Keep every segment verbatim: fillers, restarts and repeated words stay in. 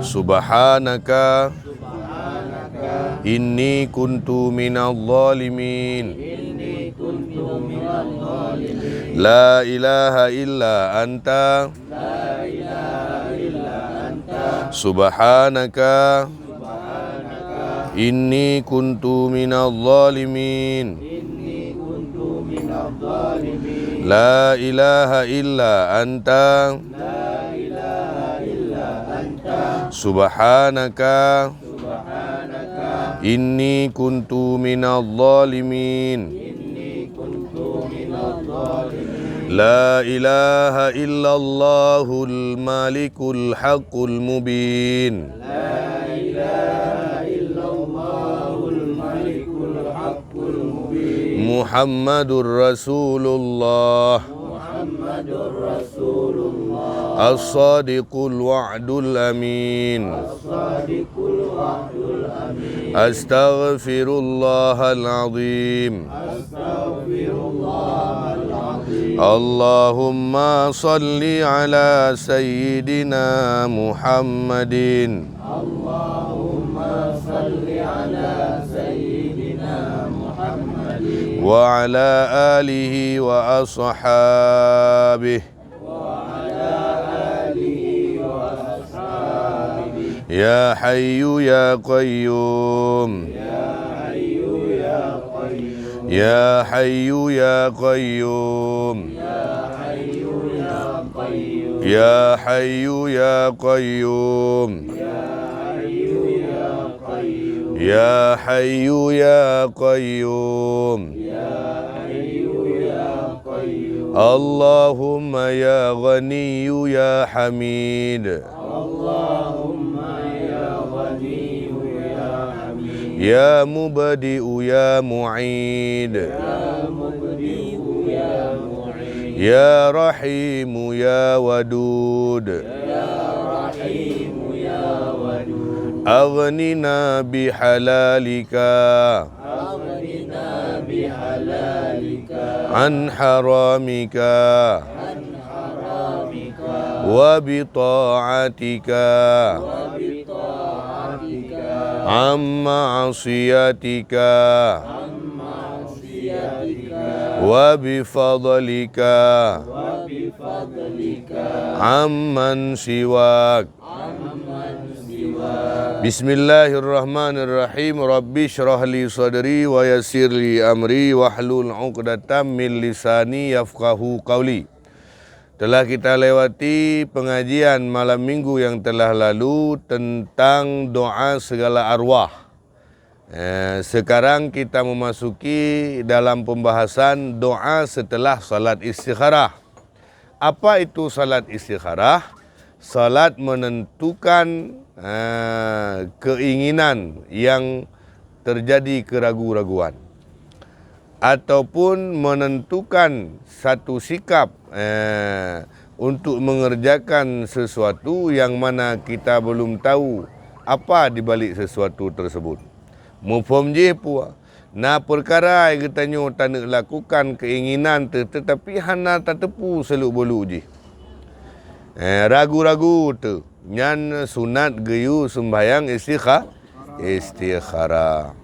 Subhanaka inni kuntu minadh dhalimin. La ilaha illa anta. Subhanaka inni kuntu minadh dhalimin. La ilaha illa anta. Subhanaka inni kuntu minadh dhalimin. La ilaha illallahul malikul haqqul mubin. Muhammadur Rasulullah. As-sadiqul wa'dul amin. Astaghfirullahal azim. Allahumma salli ala sayyidina Muhammadin. Wa ala alihi wa ashabihi. Ya Hayyu ya Qayyum. Ya Hayyu ya Qayyum. Ya Hayyu ya Qayyum. Ya Hayyu ya Qayyum. Allahumma ya Ghaniyyu ya Hamid. Ya Mubdi'u ya Mu'id. Ya Rahimu ya Wadud. Aghnina bihalalika. An haramika. Wa bita'atika. An ma'asiyatika. Wa bifadlika. Amman siwak. Bismillahirrahmanirrahim. Rabbi shrah li sadri wa yassir li amri wahlul 'uqdatam min lisani yafqahu qauli. Telah kita lewati pengajian malam minggu yang telah lalu tentang doa segala arwah. Eh, sekarang kita memasuki dalam pembahasan doa setelah salat istikharah. Apa itu salat istikharah? Salat menentukan, eh, keinginan yang terjadi keragu-raguan, ataupun menentukan satu sikap, eh, untuk mengerjakan sesuatu yang mana kita belum tahu apa di balik sesuatu tersebut. Muphom jih peue? Na peukara geutanyoe taneuk lakukan keinginan teuh, tetapi hana tateupeue seuluk-buluk jih. Eh, ragu-ragu teuh. Nyan sunat geuyue seumbahyang istikha-, istikharah.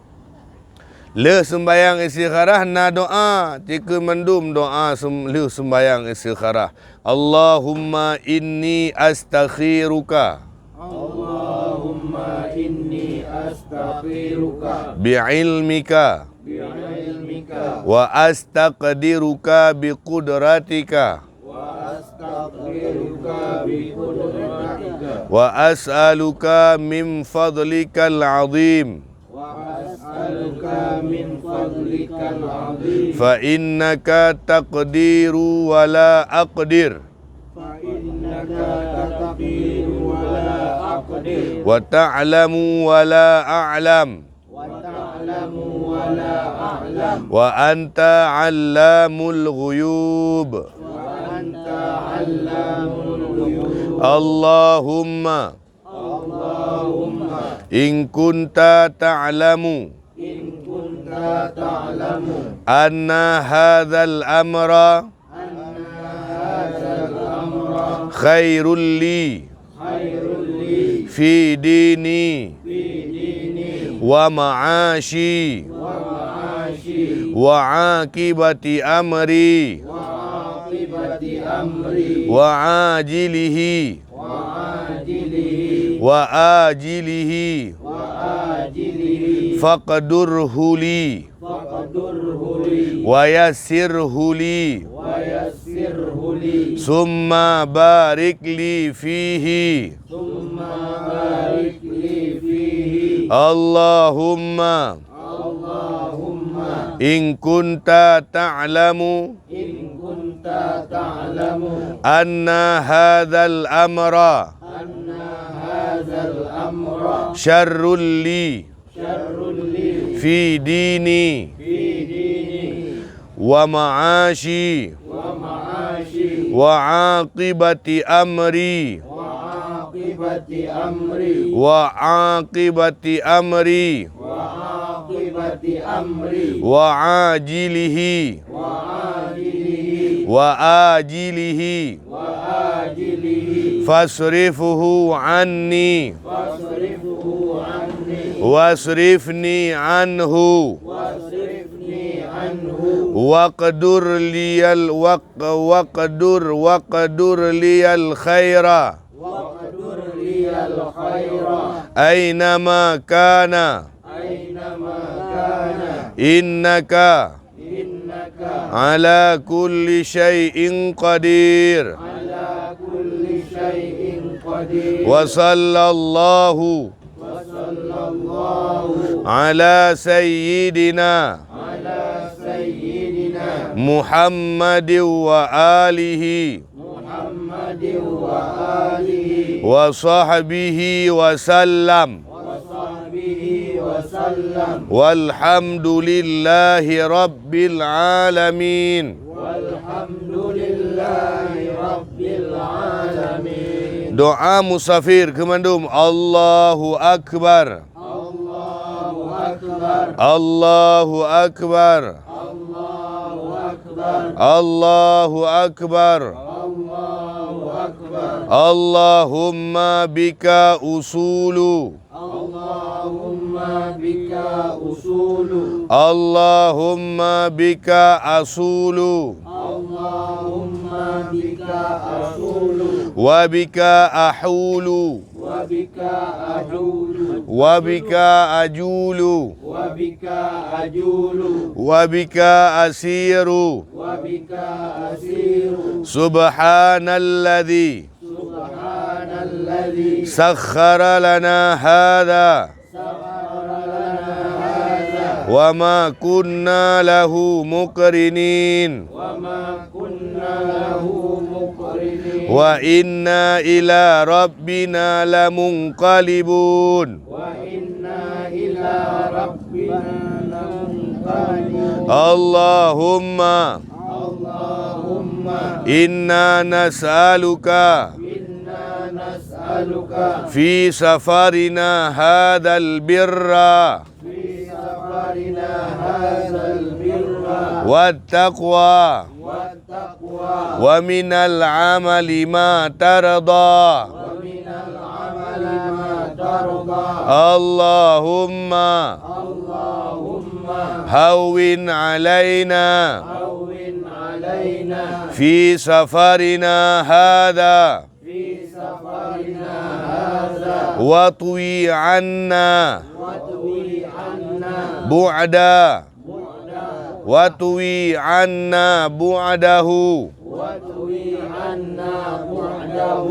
Lheueh seumbahyang istikharah na doa, cit keu mandum doa seum-, lheueh seumbahyang istikharah. Allahumma inni astakhiruka. Allahumma inni astakhiruka. Bi'ilmika. Bi'ilmika. Wa astaqdiruka biqudratika. Wa astaqdiruka biqudratika. Wa as'aluka min fadlikal azim. Wa as'aluka min fadlikal azim. Fa innaka taqdiru wa la aqdir. Fa innaka taqdiru wa la aqdir. Wa ta'lamu wa la a'lam. Wa ta'lamu wa la a'lam. Wa anta 'allamul ghuyub. Wa anta 'allamul ghuyub. Allahumma. Allahumma. In kunta ta'lamu. In kunta ta'lamu. Anna hadzal amra. Anna hadzal amra. Khairul li. خير لي في ديني في ديني ومعاشي ومعاشي وعاقبة أمري وعاقبة أمري وعاجله وعاجله وآجله وآجله فاقدره لي فاقدره لي ويسره لي ويسره لي ثم بارك لي فيه ثم بارك لي فيه اللهم اللهم إن كنت تعلم إن كنت تعلم أن هذا الأمر أن هذا الأمر شر لي شر لي في ديني في ديني ومعاشي ومعاشي وعاقبة أمري وعاقبة أمري وعاقبة أمري وعاقبة أمري وعاجله وعاجله وآجله وآجله فاصرفه عني فاصرفه عني واصرفني عنه واصرفني عنه واقدر لي ال- وق- واقدر واقدر لي الخير واقدر لي الخير أينما كان أينما كان إنك إنك على كل شيء قدير على كل شيء قدير وصلى الله وصلى الله على سيدنا على سيدنا محمد وآله محمد وآله وصحبه وسلم وصحبه وسلم والحمد لله رب العالمين والحمد لله رب العالمين Doa musafir keu mandum. Allahu Akbar. الله أكبر Allahu Akbar. الله أكبر Allahu Akbar. الله أكبر اللهم بك أصول. اللهم بك أصول اللهم بك أصول. اللهم بك أصول وبك أحول. وبك أحول وبك أجول. وبك أجول وبك أسير. وبك أسير سبحان الذي سبحان الذي سخر لنا هذا سخر لنا هذا وما كنا له مقرنين وما كنا له مقرنين وإنا إلى ربنا لمنقلبون. وإنا إلى ربنا لمنقلبون اللهم اللهم إنا نسألك إنا نسألك في سفرنا هذا البر في سفرنا هذا البر والتقوى والتقوى ومن العمل ما ترضى. ومن العمل ما ترضى اللهم اللهم هون علينا هون علينا في سفرنا هذا في سفرنا هذا واطوي عنا واطوي عنا بعدا بعدا واطوي عنا بعده. واطوي عنا بعده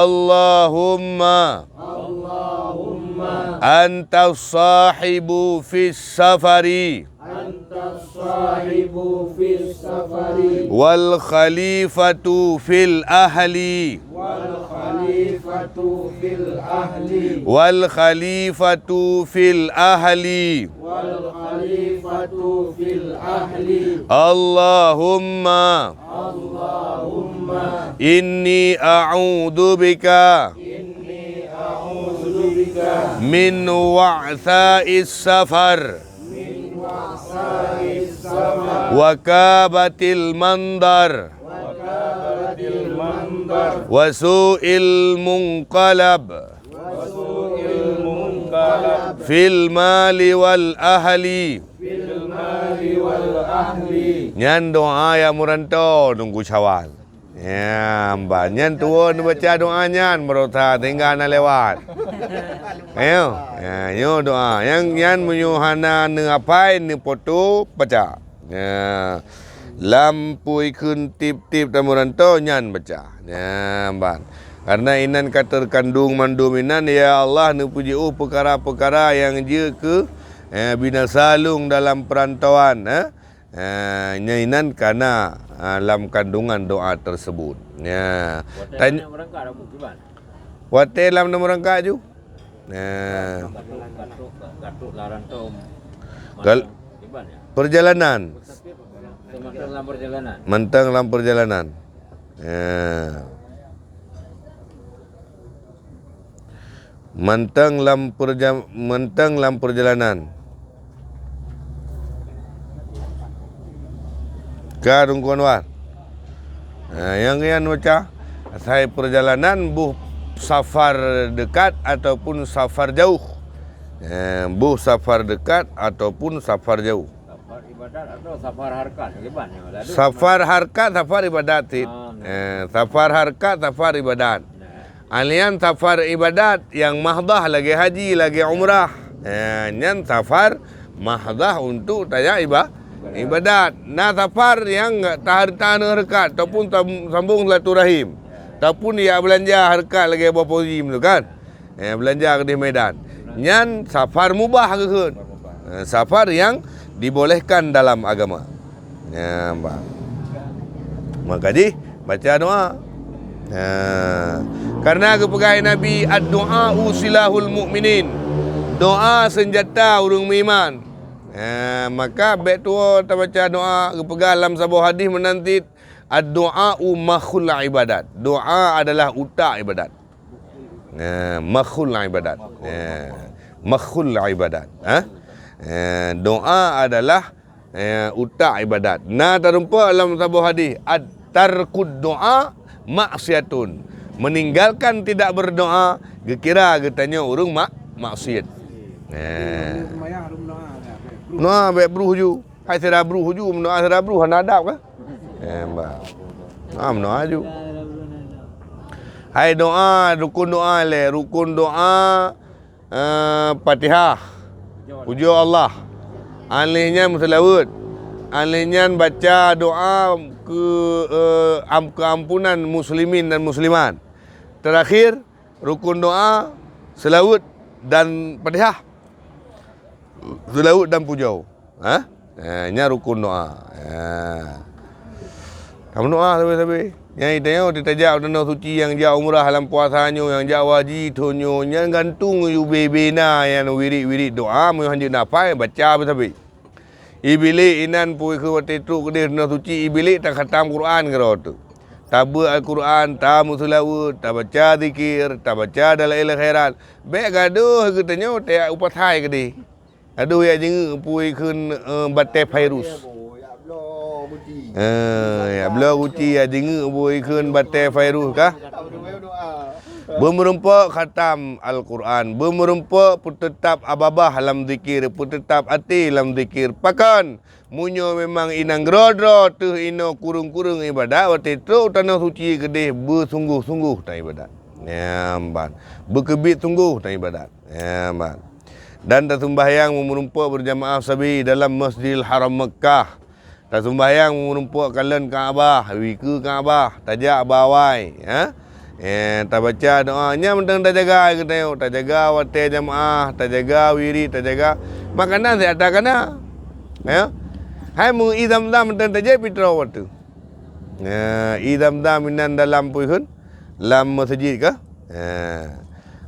اللهم اللهم أنت الصاحب في السفر أنت الصاحب في السفر والخليفة في الأهل والخليفة في الأهل والخليفة في الأهل والخليفة في الأهل اللهم اللهم إني أعوذ بك إني أعوذ بك من وعثاء السفر من وعثاء السفر وكآبة المنظر وكآبة المنظر Wa su'il munqalab. Fil mali wal ahli. Nyan doa nyang meuranto Teungku Syawal. Ya, bah nyan tuwo neubaca doa nyan barosa sehingga na lewat. Ayo, ya, nyoe doa. Nyang nyan meunyoe hana neuhafai, neupoto, baca. Ya. Lam peue kheun tiep-tiep tamu ranto nyan baca. Ya, ban. Karena inan ka terkandung mandum inan, ya Allah, neupeujiôh peukara-peukara nyang jeuet keu, eh, binasa lôn dalam peurantauan, eh. Eh, nyan inan kana, ah, lam kandungan doa tersebut. Ya. Watèe lam na meurangkak ju. Nah. Gal-, perjalanan. Mantong lam perjalanan. Mantong lam perjalanan. Ya. Mantong lam perja-, mantong lam perjalanan. Ka Teungku Anwar. Nah, nyang nyan baca, asai perjalanan boh safar dekat ataupun safar jauh. Eh, boh safar dekat ataupun safar jauh. Safar ibadat atau safar harkat? Safar harkat, safar ibadat cit. Ah, nah. Eh, safar harkat, safar ibadat. Nah. Alian safar ibadat nyang mahdah lagèe haji, lagèe umrah. Eh, nyan safar mahdah untuk tajak iba-, ibadat. Na safar nyang tahar-, taneuk hareukat ataupun sam-, sambong silaturahim. Ataupun jak beulanja hareukat lagèe Abu Fauzi tu kan. Eh, beulanja keudeh Medan. Nyan safar mubah geukheun. Eh, safar nyang dibolehkan dalam agama. Ya, bah. Maka jih baca doa. Ha. Karena geupeugah Nabi, "Ad-du'a'u silahul mu'minin." Doa senjata ureueng meuiman. Ha, maka bèk tuwo tabaca doa, geupeugah lam saboh hadis meunan cit, "Ad-du'a'u makhul ibadat." Doa adalah utak ibadat. Ha, makhul ibadat. Ha, makhul ibadat. Ha? Ha, doa adalah eh, utak ibadat. Na teurumpok lam saboh hadis, "At-tarkud doa maksiatun." Meninggalkan tidak berdoa, geukira geutanyoe ureueng mak-, maksiat. Eh. Doa bèk bruh ju. Hai sira bruh ju, meudoa sira bruh hana adab kah? Eh, bah. Ah, meudoa ju. Hai doa, rukun doa lé, rukun doa eh, Fatihah. Pujoe Allah. Alèh nyan meuseulaweuet. Alèh nyan baca doa keu, eh, am-, keuampunan muslimin dan muslimat. Terakhir, rukun doa, seulaweuet dan Fatihah. Seulaweuet dan pujoe. Ha? Eh, nyan rukun doa. Ha. Kamoe doa sabe-sabe. Nyang itanyoe teutajak u Tanoh Suci, nyang jak umrah lam puasa nyoe, nyang jak haji thon nyoe, nyan gantung ubé-ubé na nyan wirid-wirid doa, meunyoe hanjeuet nafai, baca sabe-sabe. Iblih inan peue keu watèe trok keudeh Tanoh Suci, Iblih takhatam Quran keudroe teuh. Tabeuet Al-Quran, tameuseulaweuet, tabaca zikir, tabaca Dalail Khairat. Bèk gadôh geutanyoe tajak u pasai keudeh. Adoh, jak jingeuk peue kheun, eh, batèe virus. Eh, jak bloe guci, jak jingeuk peue kheun batèe virus kah? Beumeureumpok khatam Al-Quran, beumeureumpok peuteutap babah lam zikir, peuteutap até lam zikir. Pakon? Meunyoe memang inan droe-droe teuh inoe kureueng-kureueng ibadat, watèe trok u Tanoh Suci keudeh beusunggoh-sunggoh taibadat. Nyan ban. Beukeubiet sunggoh taibadat. Ya, ban. Dan taseumbahyang meureumpok beurjamaah sabe dalam Masjidil Haram Meukah. Taseumbahyang meureumpok kalon Ka'bah, wie keu Ka'bah, tajak bak awai, ya. Eh, tabaca doa, nyan mantong tajaga geutanyoe, tajaga watèe jamaah, tajaga wirid, tajaga makanan siat takana. Ya. Hai meu-, ie Zam-Zam mantong tajép pih troh watèe. Ya, ie Zam-Zam inan dalam peue kheun? Lam meuseujid kah? Ha.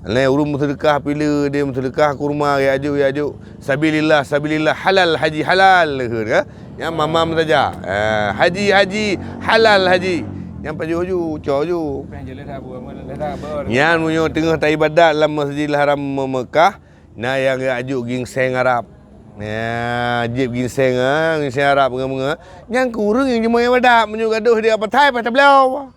Lé ureueng meuseudeukah pileue, dia meuseudeukah kurma, ya aju, ya aju. Sabilillah, sabilillah, halal haji, halal, kheun kah? Nyan mamam saja. Ha, haji, haji, halal haji. Nyan pajoh ju, cok ju. Nyan meunyoe teungoh taibadat lam Masjidil Haram Meukah, na nyang ya aju ginseng Arab. Ya, jieb ginseng, ha, ginseng Arab beungoh-beungoh. Nyan keu ureueng nyang jeuet ibadat, meunyoe gadôh di apatai, patabloe.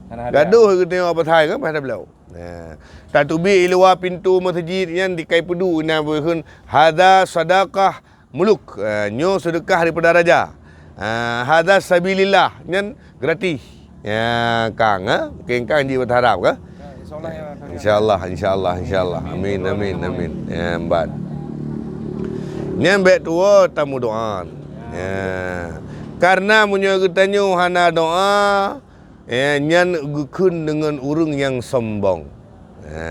Hana hadiah. Gadoh geutanyoe apa thai kan pada beliau. Nah, tateubiet i luwa pintoe meuseujid nyan dikai peuduek na beuheun, "Hadza sadaqah muluk." Ah, nyoe seudeukah daripada raja. Ah, "Hadza sabilillah." Nyan gratis. Ya, kang, ha? Mungkin kang jih bahasa Arab kah? Ya, insya Allah, ya, Kang. Insya Allah, insya Allah, insya Allah. Amin, amin, amin. Ya, empat. Nyan bèk tuwoe tameudoa. Ya. Karena meunyoe geutanyoe hana doa, ya, nyan geukheun deungon ureueng nyang sombong. Ya,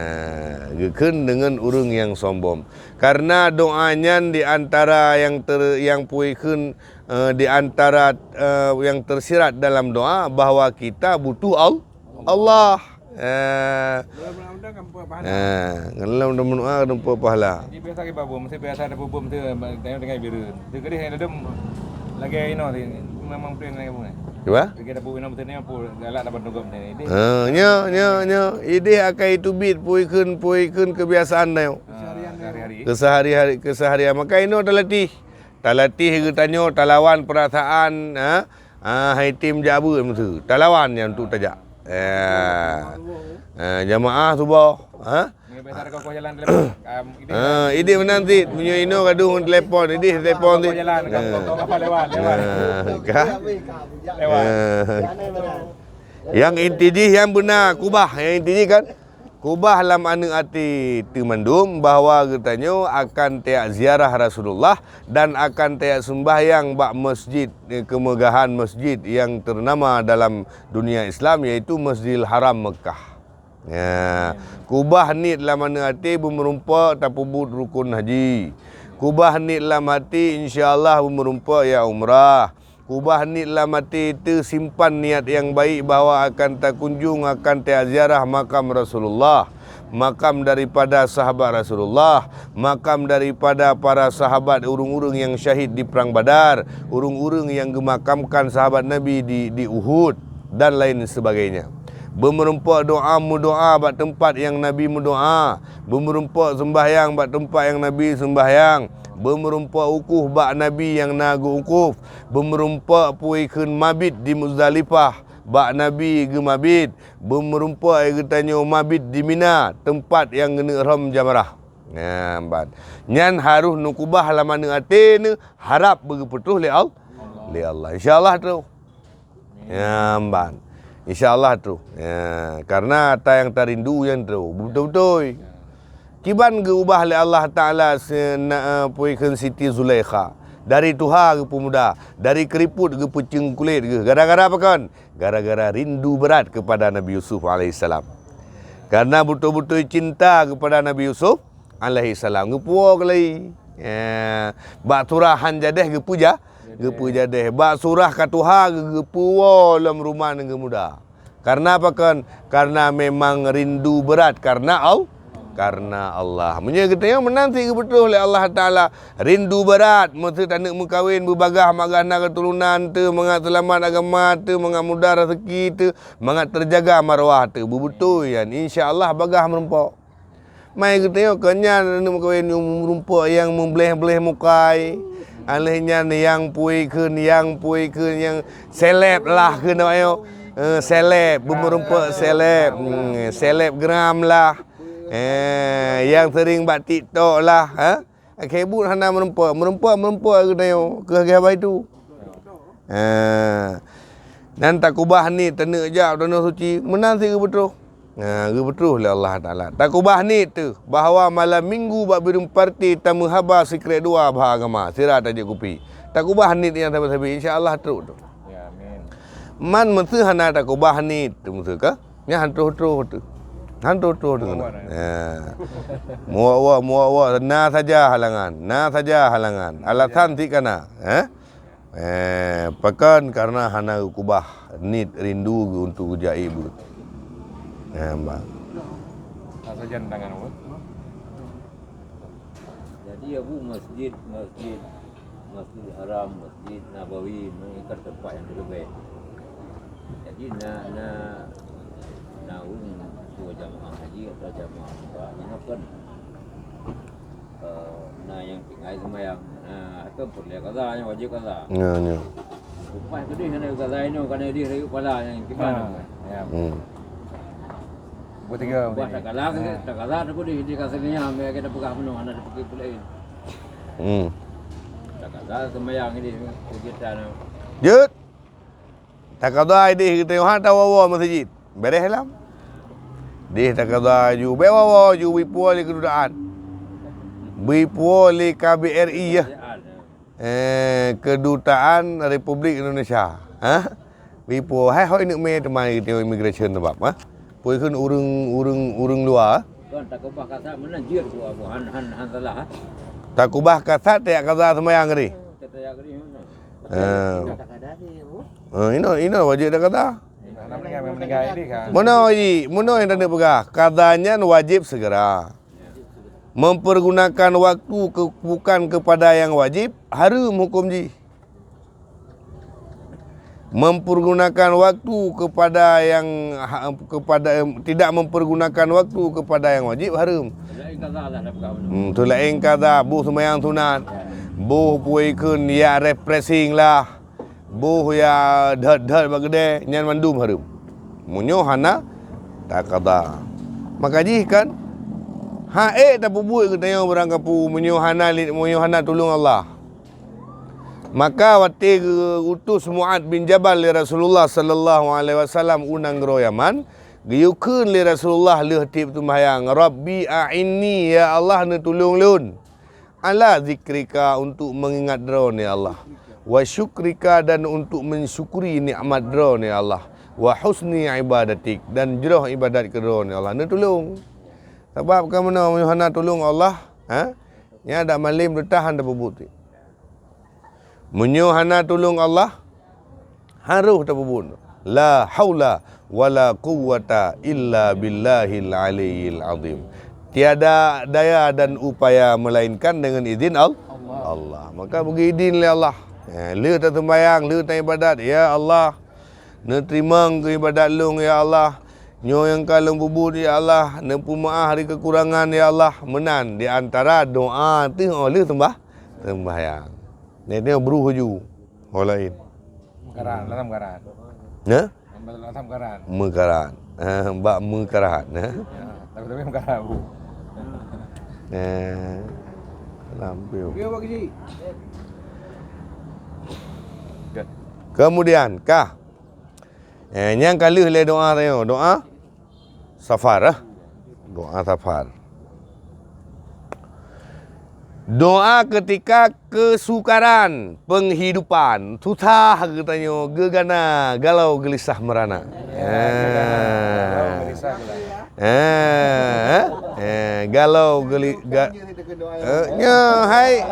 geukheun deungon ureueng nyang sombong. Karena doa nyan di antara nyang ter-, nyang peukheun, eh, di antara, eh, nyang tersirat dalam doa bahwa kita butuh Al-, Allah. Eh, eh, ngon lom doa meudoa, doa pahala. Jadi biasa ke babu, mesti biasa ada bubu, mesti tengok-tengok biru. Dia kadang ada dem lagi ino sih, memang plan lagi bukan. Cuba? Lagi ada bubu ino, mesti ni apa, galak dapat tunggu mesti ni. Eh, nyo, nyo, nyo. Idéh akai teubiet, peukheun, peukheun kebiasaan na nyoe. Ah, sehari-hari. Kesehari-hari, keseharian. Maka ino talatih. Talatih geutanyoe, talawan peurasaan, ha? Ah, hai tem jak beuet meusu. Talawan nyan untuk tajak. Eh, eh, jamaah suboh, ha? Ni biasa ada kokoh jalan telepon. Am, ini. Ah, idéh meunan cit, meunyoe inoe gadoh ngon telepon, idéh telepon cit. Kokoh jalan, eh, kokoh apa lewat, lewat. Eh, kah? Lewat. Eh. Nyang inti jih nyang beuna, kubah, nyang inti jih kan? Kubah lam aneuk até teuh mandum bahwa geutanyoe akan tajak ziarah Rasulullah dan akan tajak seumbahyang bak masjid, eh, keumeugahan masjid nyang ternama dalam dunia Islam, yaitu Masjidil Haram Meukah. Ya, kubah niet lam aneuk até beumeurumpok tapeubuet rukun haji. Kubah niet lam até, insya Allah, beumeurumpok jak umrah. Kubah niet lam até teuh simpan niat nyang baik bahwa akan takunjung, akan taziarah makam Rasulullah, makam daripada sahabat Rasulullah, makam daripada para sahabat, ureuëng-ureuëng nyang syahid di Prang Badar, ureuëng-ureuëng nyang geumakamkan sahabat Nabi di, di Uhud, dan lain sebagainya. Beumeurumpok doa meudoa bak teumpat nyang Nabi meudoa, beumeurumpok seumbahyang bak teumpat nyang Nabi seumbahyang, beumeurumpok wukuf bak Nabi nyang na geu-ukuf, beumeurumpok peue kheun mabit di Muzdalifah bak Nabi geumabit, beumeurumpok geutanyoe mabit di Mina, teumpat nyang geuneuk rhom jamrah. Nyan ban. Nyan harôh neukubah lam aneuk até neuh, harab beugeupeutôh lé Al-, lé Allah. Insya Allah troh. Nyan ban. Insya Allah troh. Ya, karena ata nyang tarindu nyan troh. Beutôi-beutôi. Kiban geuubah lé Allah Taala se-, na-, eh, peue kheun Siti Zulaikha. Dari tuha geupeumuda, dari keuriput geupeuceueng kulét geuh. Gara-gara apa kon? Gara-gara rindu berat kepada Nabi Yusuf alaihissalam. Karena beutôi-beutôi cinta kepada Nabi Yusuf alaihissalam, geupuwoe keulai. Ya, bak surah han jadéh geupeuja-, geupeujadéh. Bak surah ka tuha geu-, geupeuwoe lom ruman geuh muda. Karena apa kon? Karena memang rindu berat karena Al-, karena Allah. Meunyoe geutanyoe meunan cit geupeutôh lé Allah Taala, rindu berat, meuseu taneuk meukawen beubagaih mangat na keuturonan teuh, mangat seulamat agama teuh, mangat mudah raseuki teuh, mangat teujaga marwah teuh, beubeutôi nyan. Insya Allah bagaih meurumpok. Mai geutanyoe kon nyan aneuk meukawen nyang meurumpok nyang meubleh-bleh mukai. Alèh nyan nyang peue kheun, nyang peue kheun, nyang seleb lah kheun awak nyoe. Eh, seleb, beumeurumpok seleb. Hmm, selebgram lah. Eh, nyang sering bak TikTok lah, ha? Akhé buet hana meurumpok, meurumpok, meurumpok geutanyoe keu haba itu. Ha. Nyan takubah niet taneuk jak Tanoh Suci, meunan cit geupeutôh. Ha, geupeutôh lé Allah Taala. Takubah niet teuh bahwa malam minggu bak Bireuen Party tameuhaba sikrek dua bak agama, sira tajak kupi. Takubah niet nyang sabe-sabe, insya Allah trok tu. Ya, amin. Man meuseu hana takubah niet teuh meuseu ka? Nyan han troh-troh teuh. Han troh-troh teuh keunan. Ya. Muwak-wak, muwak-wak, na saja halangan. Na saja halangan. Alasan cit ka na, eh? Eh, pakon karena hana geukubah niet rindu geuh untuk geujak ié beuet. Eh, bah. Sajan tangan apa? Jadi, Abu, masjid, masjid, Masjidil Haram, Masjid Nabawi, meunan kan teumpat nyang teuleubeh. Jadi, na, na, na ureuëng tuwoe jamaah haji atau jamaah umrah, nyan kan, eh, na nyang tinggai seumayang, na, kan peureulèe kaza, nyang wajéb kaza. Ya, ya. Leupah keudeh hana kaza inoe, kana idéh rayeuk pala nyang kiban. Ha. Ya, Hmm. Buah tiga. Buah tak kalah, tak kalah tu di di kasih ni ambil kita pegang penuh anak dia pergi pulai. Hmm. Tak kalah sembahyang ni kegiatan. Jeuet. Takada ideh kita ha tawoe-woe masjid. Beres lam. Deh takada ju, bewoe-woe ju bri puwoe lé kedutaan. Bri puwoe lé K B R I ya. Eh, Kedutaan Republik Indonesia. Ha? Bri puwoe hai hoi neuk mé teuma tengok immigration sebab ha. Pui kheun ureueng ureueng ureueng luwa. Kan takubah kasat meunan jeuet ku Abu han han han salah. Takubah kasat tak kaza sembahyang tadi. Eh. Eh, ino ino wajib dah kata. Meunoe ji, meunoe nyang taneuk peugah, kata nyan wajib segera. Mempergunakan waktu ke, bukan kepada yang wajib, haram hukum jih. Mempergunakan waktu kepada yang ha, kepada tidak mempergunakan waktu kepada yang wajib haram. Hmm, tu laén kata boh sembahyang sunat, boh pui kheun ya refreshing lah. Boh ya dhat-dhat bak keudè nyan mandum hareuem. Meunyoe hana takada. Maka jih kan ha ék tapeubuet geutanyoe barangkapeue meunyoe hana li- meunyoe hana tulông Allah. Maka watèe geuutus Mu'ad bin Jabal lé Rasulullah sallallahu alaihi wasallam u nanggroe Yaman, geuyue kheun lé Rasulullah lheueh tieb teumbahyang, "Rabbi a'inni, ya Allah neutulông lôn." Ala zikrika, untuk mengingat Droe, ya Allah. Wa syukrika, dan untuk mensyukuri nikmat Droe, ya Allah. Wa husni ibadatik, dan jroh ibadat keu Droe, ya Allah. Neutulông. Sabab kamoe meunyoe hana tulông Allah, ha? Nyan dak malem teuh han tapeubuet. Meunyoe hana tulông Allah, harôh tapeubuet. La haula wala quwwata illa billahil aliyyil azim. Tiada daya dan upaya melainkan dengan izin Al- Allah. Maka bagi izin lé Allah. Ya, le taseumbahyang, le taibadat, ya Allah. Neuteurimong keu ibadat lôn, ya Allah. Nyoe nyang ka lôn peubuet, ya Allah. Neupeumeu'ah di keukurangan, ya Allah. Meunan di antara doa teuh óh lheueh seumbah- seumbahyang. Nyoe, nyoe bruh ju. Ho laén. Meukaran, lam karan. Nah? Lam karan. Meukaran. Ah, bak meukaran, eh. Ya, tapi, tapi meukaran, Bu. Eh, lampu. Dia bagi. Kemudian, kah? Eh, nyang ka lheueh lé doa tanyoe, doa safar, eh. Doa safar. Doa ketika kesukaran penghidupan, susah geutanyoe, geugana, galau, geulisah, meurana. Eh. Eh, eh, galau, geuli-, ga-, eh, nyoe hai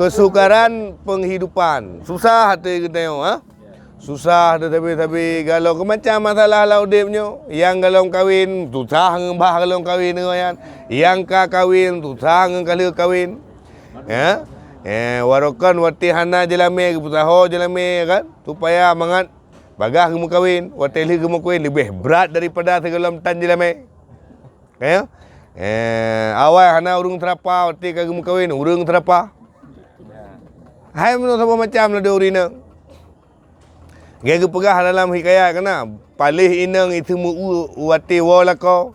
kesukaran penghidupan. Susah até geutanyoe, ha? Susah teuh sabe-sabe, galau keu macam masalah lam udép nyoe. Nyang golom kawen, susah ngon bah golom kawen ngon nyan. Nyang ka kawen, susah ngon ka lheueh kawen. Ya? Eh, warokan watèe hana jeulamé, geupeusaho jeulamé, ya kan? Supaya mangat bagaih geumeukawen. Watèe lheueh geumeukawen leubeh brat daripada sigohlom tan jeulamé. Ya? Eh, awai hana ureueng seurapa, watèe ka geumeukawen, ureueng seurapa. Hai meunyoe saboh macam ladôm ureueng inong. Geupeugah dalam hikayat keunan, paléh inong itu meu-, watèe woe lakoe.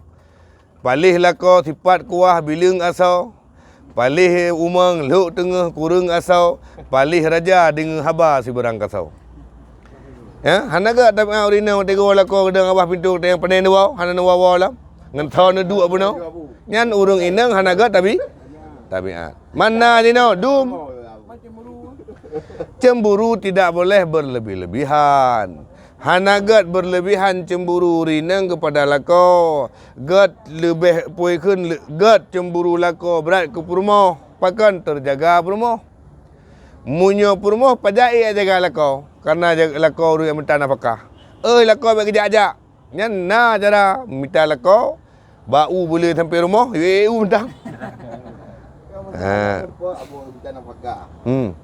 Paléh lakoe sipat kuah bileueng asoe. Paléh umong lhok teungoh kureueng asoe. Paléh raja deungoe haba sibarang kasoe. Ya, hana gèt tabiat ureueng inong watèe geuwoe lakoe geudong babah pintoe teuh nyang panèn neuwoe, hana neuwoe-woe lom. Ngon tho neuduek bunoe. Nyan ureueng inong hana gèt tabi-, tabiat. Mana jinoe dum. Cemburu tidak boleh berlebih-lebihan. Hana gèt berlebihan cemburu ureueng inong keupada lakoe. Gèt leubeh pui kheun le-, gèt cemburu lakoe brat keu peurumoh, pakon teujaga peurumoh. Meunyoe peurumoh pajan ék jaga lakoe, kareuna ja-, lakoe ureueng nyang mita nafakah. Oi lakoe bèk geujak-jak. Nyan na cara mita lakoe, bak u beulé sampoe rumoh, yue u mantong. Ha. Hmm.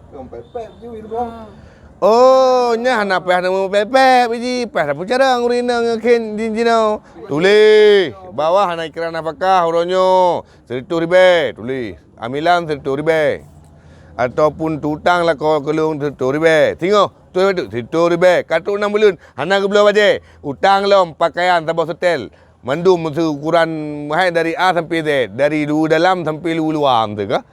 Oh, nyan hana payah neumeu pép-pép ji, payah tapeucarông ureueng inong ngon kheun jinoe. Tuléh, bawah na ikra nafakah uroe nyoe, sireutoh ribèe, tuléh. Amilan sireutoh ribèe. Ataupun tutang lakoe keu lôn sireutoh ribèe. Singoh, Beutôi, beutôi. Sireutôh ribèe, ka trôk nam buleuen, hana geubloe bajèe. Utang lom, pakaian saboh seutèl. Mandum seukuran hai dari A sampai Z, dari luweue dalam sampai luweue luwa, beutôi kah?